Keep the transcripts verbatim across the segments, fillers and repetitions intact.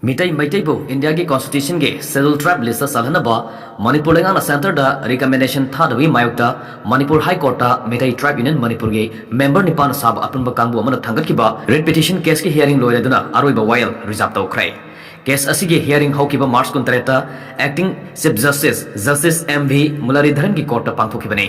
ꯃꯤꯇꯩ ꯃꯩꯇꯩꯕꯨ ꯏꯟꯗꯤꯌꯥꯒꯤ ꯀꯣꯟꯁꯇꯤꯇ꯭ꯌꯨꯁꯟꯒꯤ ꯁꯦꯗ꯭ꯌꯨꯜ ꯇ꯭ꯔꯥꯏꯕ ꯂꯤꯁꯇ ꯆꯜꯍꯟꯅꯕ ꯃꯅꯤꯄꯨꯔ ꯂꯩꯉꯥꯛꯅ ꯁꯦꯟꯇꯔꯗ ꯔꯤꯀꯃꯦꯟꯗꯦꯁꯟ ꯊꯥꯗꯕꯒꯤ ꯃꯥꯌꯣꯛꯇ ꯃꯅꯤꯄꯨꯔ ꯍꯥꯏ ꯀꯣꯔꯠꯇ ꯃꯤꯇꯩ ꯇ꯭ꯔꯥꯏꯕ ꯌꯨꯅꯤꯌꯟ ꯃꯅꯤꯄꯨꯔꯒꯤ ꯃꯦꯝꯕꯔ ꯅꯤꯄꯥꯟꯅ ꯁꯥꯕ ꯑꯄꯨꯟꯕ ꯀꯥꯡꯕꯨ ꯑꯃꯅ ꯊꯥꯡꯒꯠꯈꯤꯕ ꯔꯤꯠ ꯄꯤꯇꯤꯁꯟ ꯀꯦꯁꯀꯤ ꯍꯤꯌꯥꯔꯤꯡ ꯂꯣꯏꯔꯗꯨꯅ ꯑꯔꯣꯏꯕ ꯋꯥꯌꯦꯜ ꯔꯤꯖꯥꯔꯕ ꯇꯧꯈ꯭ꯔꯦ꯫ ꯀꯦꯁ ꯑꯁꯤꯒꯤ ꯍꯤꯌꯥꯔꯤꯡ ꯍꯧꯈꯤꯕ ꯃꯥꯔꯆ ꯀꯨꯟꯇꯔꯦꯠꯇ acting chief justice justice M V ꯃꯨꯔꯂꯤꯙꯔꯟꯒꯤ ꯀꯣꯔꯠꯇ ꯄꯥꯡꯊꯣꯛꯈꯤꯕꯅꯤ꯫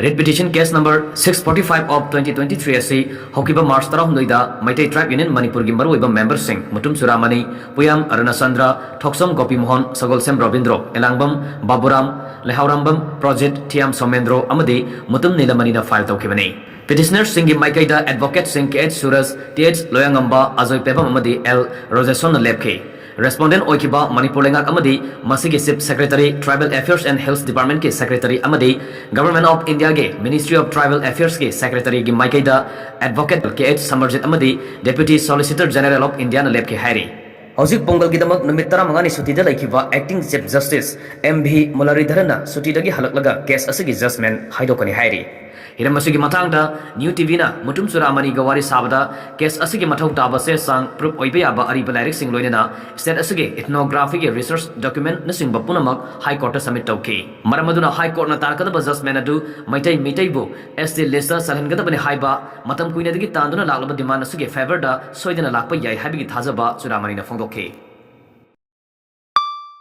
Writ petition case number six forty five of twenty twenty three ꯑꯁꯤ ꯍꯧꯈꯤꯕ ꯃꯥꯔꯆ ꯇꯔꯥꯍꯨꯝꯗꯣꯏꯗ ꯃꯩꯇꯩ ꯇ꯭ꯔꯥꯏꯕ ꯌꯨꯅꯤꯌꯟ ꯃꯅꯤꯄꯨꯔꯒꯤ ꯃꯔꯨꯑꯣꯏꯕ ꯃꯦꯝꯕꯔꯁꯤꯡ ꯃꯨꯇꯨꯝ ꯆꯨꯔꯥꯃꯅꯤ, ꯄꯨꯌꯥꯝ ꯑꯔꯨꯅꯥꯆꯟꯗ꯭ꯔ, ꯊꯣꯛꯆꯣꯝ ꯒꯣꯄꯤꯃꯣꯍꯟ, ꯁꯒꯣꯜꯁꯦꯝ ꯔꯣꯕꯤꯟꯗ꯭ꯔꯣ, ꯑꯦꯂꯥꯡꯕꯝ ꯕꯥꯕꯨꯔꯥꯝ, ꯂꯩꯍꯥꯎꯔꯥꯝꯕꯝ ꯄ꯭ꯔꯣꯖꯤꯠ, ꯊꯤꯌꯥꯝ ꯁꯣꯃꯦꯟꯗ꯭ꯔꯣ ꯑꯃꯗꯤ ꯃꯨꯇꯨꯝ ꯅꯤꯂꯃꯅꯤꯅ ꯐꯥꯏꯜ ꯇꯧꯈꯤꯕꯅꯤ꯫ ꯄꯤꯇꯤꯁꯅꯔꯁꯤꯡꯒꯤ ꯃꯥꯏꯀꯩꯗ ꯑꯦꯗꯚꯣꯀꯦꯠꯁꯤꯡ ꯀꯦ ꯑꯩꯆ ꯁꯨꯔꯖ, ꯇꯤ ꯑꯩꯆ ꯂꯣꯌꯥꯉꯝꯕ, ꯑꯖꯣꯏ ꯄꯦꯕꯝ ꯑꯃꯗꯤ ꯑꯦꯜ ꯔꯣꯖꯦꯁꯣꯟꯅ ꯂꯦꯞꯈꯤ꯫ ꯔꯦꯁꯄꯣꯟꯗꯦꯟꯠ ꯑꯣꯏꯈꯤꯕ ꯃꯅꯤꯄꯨꯔ ꯂꯩꯉꯥꯛ ꯑꯃꯗꯤ ꯃꯁꯤꯒꯤ chief secretary, tribal affairs and hills ꯗꯤꯄꯥꯔꯠꯃꯦꯟꯠꯀꯤ ꯁꯦꯀ꯭ꯔꯦꯇꯔꯤ ꯑꯃꯗꯤ ꯒꯚꯔꯟꯃꯦꯟꯠ ꯑꯣꯐ ꯏꯟꯗꯤꯌꯥꯒꯤ ꯃꯤꯅꯤꯁꯇ꯭ꯔꯤ ꯑꯣꯐ ꯇ꯭ꯔꯥꯏꯕꯦꯜ ꯑꯦꯐꯤꯌꯔꯁꯀꯤ ꯁꯦꯀ꯭ꯔꯦꯇꯔꯤꯒꯤ ꯃꯥꯏꯀꯩꯗ ꯑꯦꯗꯚꯣꯀꯦꯠ ꯀꯦ ꯑꯩꯆ ꯁꯃꯔꯖꯤꯠ ꯑꯃꯗꯤ ꯗꯦꯄ꯭ꯌꯨꯇꯤ ꯁꯣꯂꯤꯁꯤꯇꯔ ꯖꯦꯅꯔꯦꯜ ꯑꯣꯐ ꯏꯟꯗꯤꯌꯥꯅ ꯂꯦꯞꯈꯤ ꯍꯥꯏꯔꯤ꯫ ꯍꯧꯖꯤꯛ ꯄꯣꯡꯒꯜꯒꯤꯗꯃꯛ ꯅꯨꯃꯤꯠ ꯇꯔꯥꯃꯉꯥꯅꯤ ꯁꯨꯇꯤꯗ ꯂꯩꯈꯤꯕ acting chief justice M V ꯃꯨꯔꯂꯤꯙꯔꯟꯅ ꯁꯨꯇꯤꯗꯒꯤ ꯍꯜꯂꯛꯂꯒ ꯀꯦꯁ ꯑꯁꯤꯒꯤ ꯖꯖꯃꯦꯟꯠ ꯍꯥꯏꯗꯣꯛꯀꯅꯤ ꯍꯥꯏꯔꯤ꯫ ꯍꯤꯔꯝ ꯑꯁꯤꯒꯤ ꯃꯇꯥꯡꯗ ꯅ꯭ꯌꯨ ꯇꯤꯚꯤꯅ ꯃꯨꯇꯨꯝ ꯆꯨꯔꯥꯃꯅꯤꯒ ꯋꯥꯔꯤ ꯁꯥꯕꯗ, ꯀꯦꯁ ꯑꯁꯤꯒꯤ ꯃꯊꯧ ꯇꯥꯕ ꯆꯦ ꯆꯥꯡ, ꯄ꯭ꯔꯨꯐ ꯑꯣꯏꯕ ꯌꯥꯕ ꯑꯔꯤꯕ ꯂꯥꯏꯔꯤꯛꯁꯤꯡ, ꯂꯣꯏꯅꯅ ꯁ꯭ꯇꯦꯠ ꯑꯁꯤꯒꯤ ꯏꯊꯅꯣꯒ꯭ꯔꯥꯐꯤꯒꯤ ꯔꯤꯁꯔꯆ ꯗꯣꯀ꯭ꯌꯨꯃꯦꯟꯠꯅꯆꯤꯡꯕ ꯄꯨꯝꯅꯃꯛ ꯍꯥꯏ ꯀꯣꯔꯠꯇ ꯁꯕꯃꯤꯠ ꯇꯧꯈꯤ꯫ ꯃꯔꯝ ꯑꯗꯨꯅ ꯍꯥꯏ ꯀꯣꯔꯠꯅ ꯇꯥꯔꯛꯀꯗꯕ ꯖꯖꯃꯦꯟꯠ ꯑꯗꯨ ꯃꯩꯇꯩ ꯃꯤꯇꯩꯕꯨ ꯑꯦꯁ ꯇꯤ ꯂꯤꯁꯇ ꯆꯜꯍꯟꯒꯗꯕꯅꯤ ꯍꯥꯏꯕ ꯃꯇꯝ ꯀꯨꯏꯅꯗꯒꯤ ꯇꯥꯟꯗꯨꯅ ꯂꯥꯛꯂꯕ ꯗꯤꯃꯥꯟ ꯑꯁꯤꯒꯤ ꯐꯦꯚꯔꯗ ꯁꯣꯏꯗꯅ ꯂꯥꯛꯄ ꯌꯥꯏ ꯍꯥꯏꯕꯒꯤ ꯊꯥꯖꯕ ꯆꯨꯔꯥꯃꯅꯤꯅ ꯐꯣꯡꯗꯣꯛꯈꯤ꯫